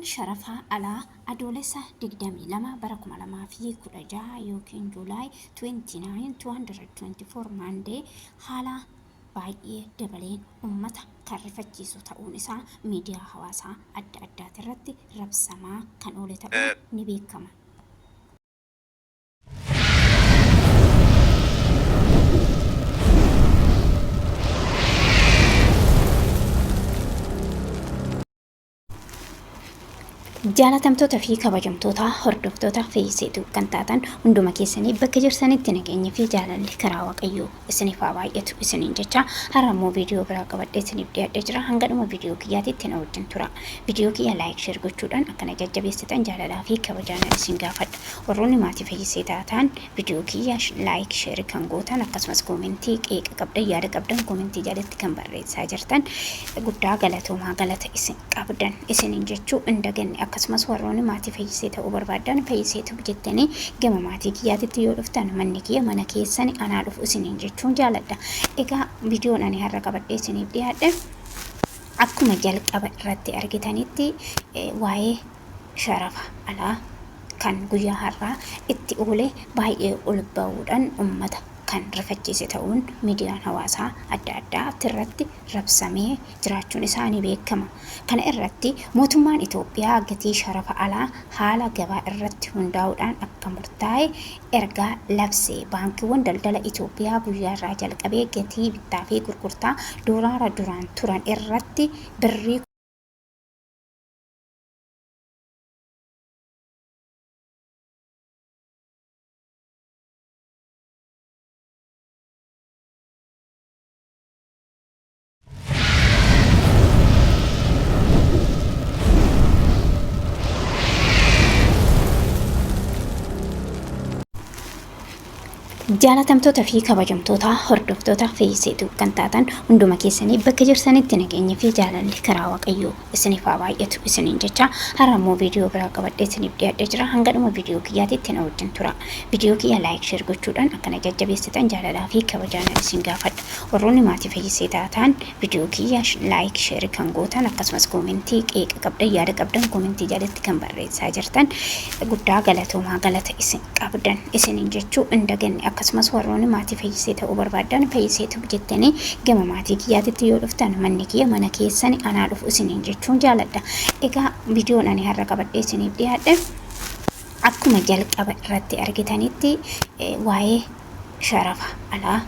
Gatiin sharafa alaa Adoolessa 22 bara 2016 ykn July 29, 224 Monday haala baay'ee dabaleen ummata kan rifachiisu ta'uun isaa miidiyaa hawaasaa adda addaatirratti rabsamaa kan oole ta'uun ni beekama. Jaalatamtoota fi kabajamtoota hordoftoota Feeyiseetu kan taatan hunduma keessanii bakka jirtanitti nageenyi fi jaalalli karaa Waaqayyoo isiniif haa baay'atu isiniin jecha har'a immoo viidiyoo biraa qabadhee isiniif dhiyaadhee jira. Hanga dhuma viidiyoo kiyyaatitti na wajjin tura. Viidiyoo kiyya laayik sheer gochuudhaan akkana jajjabeessitan jaalalaa fi kabajaanan isin gaafadha. Warroonni maatii Fayyisee taatan viidiyoo kiyya laayik sheer kan gootan akkasumas koomentii qeeqa qabdan yaada qabdan koomentii jalatti kan barreessaa jirtan guddaa galatoomaa galata isin qabdan isiniin jechuu hin daganne akkasumas warroonni maatii Fayyisee ta'uu barbaaddan Fayyisee Tube jettanii gama maatii kiyyaatitti yoo dhuftan manni kiyya mana keessani anaa dhufu isiniin jechuun jaaladha. Egaa viidiyoon ani har'a qabadhee isiniif dhiyaadhe akkuma jalqaba irratti argitanitti waa'ee sharafa alaa kan guyyaa har'aa itti oole baay'ee ol ba'uudhaan ummata kan rifachiise ta'uun miidiyaan hawaasaa adda addaa irratti rabsamee jiraachuun isaa ni beekama. Kana irratti mootummaan Itoophiyaa gatii sharafa alaa haala gabaa irratti hundaa'uudhaan akka murtaa'e erga labsee baankiiwwan daldala Itoophiyaa guyyaa irraa jalqabee gatii bittaa fi gurgurtaa doolaara duraan turan irratti birrii Jaalatamtoota fi kabajamtoota hordoftoota Feeyiseetu kan taatan hunduma keessanii bakka jirtanitti nageenyi fi jaalalli karaa Waaqayyoo isiniif haa baay'atu isiniin jecha har'a immoo viidiyoo biraa qabadhee isiniif dhiyaadhee jira. Hanga dhuma viidiyoo kiyyaatitti na wajjin tura. Viidiyoo kiyya laayik sheer gochuudhaan akkana jajjabeessitan jaalalaa fi kabajaanan isin gaafadha. Warroonni maatii Fayyisee taatan viidiyoo kiyya laayik sheer kan gootan akkasumas koomentii qeeqa qabdan yaada qabdan koomentii jalatti kan barreessaa jirtan guddaa galatoomaa galata isin qabdan isiniin jechuu hin daganne akkasumas warroonni maatii Fayyisee ta'uu barbaaddan Fayyisee Tube jettanii gama maatii kiyyaatitti yoo dhuftan manni kiyya mana keessani anaa dhufu isiniin jechuun jaaladha. Egaa viidiyoon ani har'a qabadhee isiniif dhiyaadhe akkuma jalqaba irratti argitanitti waa'ee sharafa alaa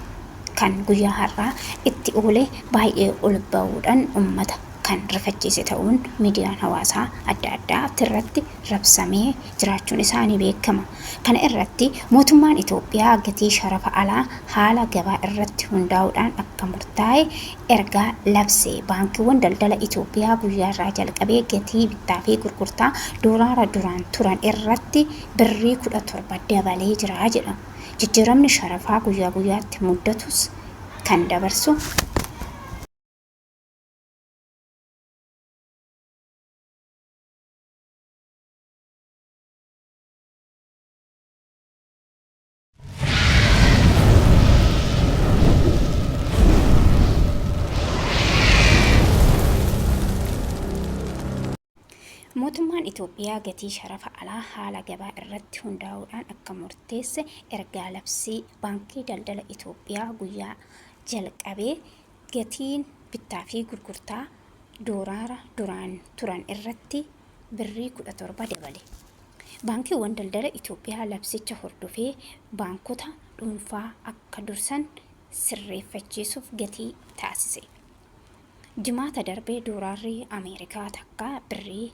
kan guyyaa har'aa itti oole baay'ee ol ba'uudhaan ummata kan rifachiise ta'uun miidiyaan hawaasaa adda addaa irratti rabsamee jiraachuun isaa ni beekama. Kana irratti mootummaan Itoophiyaa gatii sharafa alaa haala gabaa irratti hundaa'uudhaan akka murtaa'e erga labsee baankiiwwan daldala Itoophiyaa guyyaa irraa jalqabee gatii bittaa fi gurgurtaa doolaara duraan turan irratti birrii 17 dabalee jira jedha. Jijjiiramni sharafaa guyyaa guyyaatti muddatus kan dabarsu. Mootummaan Itoophiyaa gatii sharafa alaa haala gabaa irratti hundaa'uudhaan akka murteesse ergaa labsii Baankii Daldala Itoophiyaa guyyaa jalqabee gatiin bittaa fi gurgurtaa dooraara duraan turan irratti birrii 17 dabale. Baankiiwwan daldala Itoophiyaa labsicha hordofee baankota dhuunfaa akka dursan sirreeffachiisuuf gatii taasise. Jimaata darbe dooraarri Ameerikaa takka birrii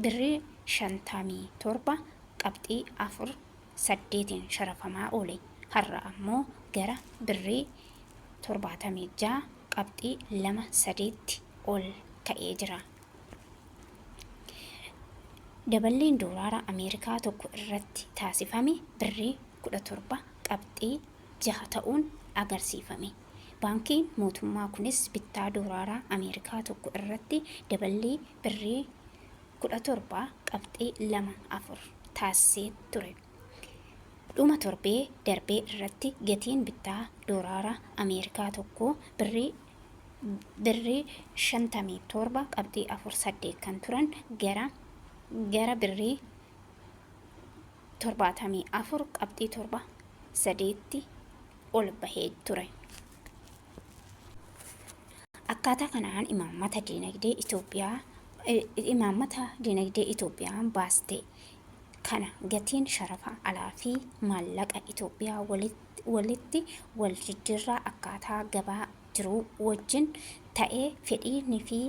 birrii 57 qabxii 4 8n sharafamaa oole. Har'a ammoo gara birrii 76 qabxii 2 3tti ol ka'ee jira. Daballiin doolaara Ameerikaa tokko irratti taasifame birrii 17 qabxii 6 ta'uun agarsiifame. Baankiin mootummaa kunis bittaa doolaaraa Ameerikaa tokko irratti daballii birrii 17 qabxii 2 4 taasisee ture. Dhuma torbee darbee irratti gatiin bittaa doolaara Ameerikaa tokkoo birrii birrii 57 qabxii 48 kan turan gara birrii 74 qabxii 7 3tti ol bahee ture. Akkaataa kanaan imaammata diinagdee Itoophiyaan baaste kana gatiin sharafa alaa fi maallaqa Itoophiyaa walitti wal jijjiirraa akkaataa gabaa jiruu wajjin ta'ee fedhiin fi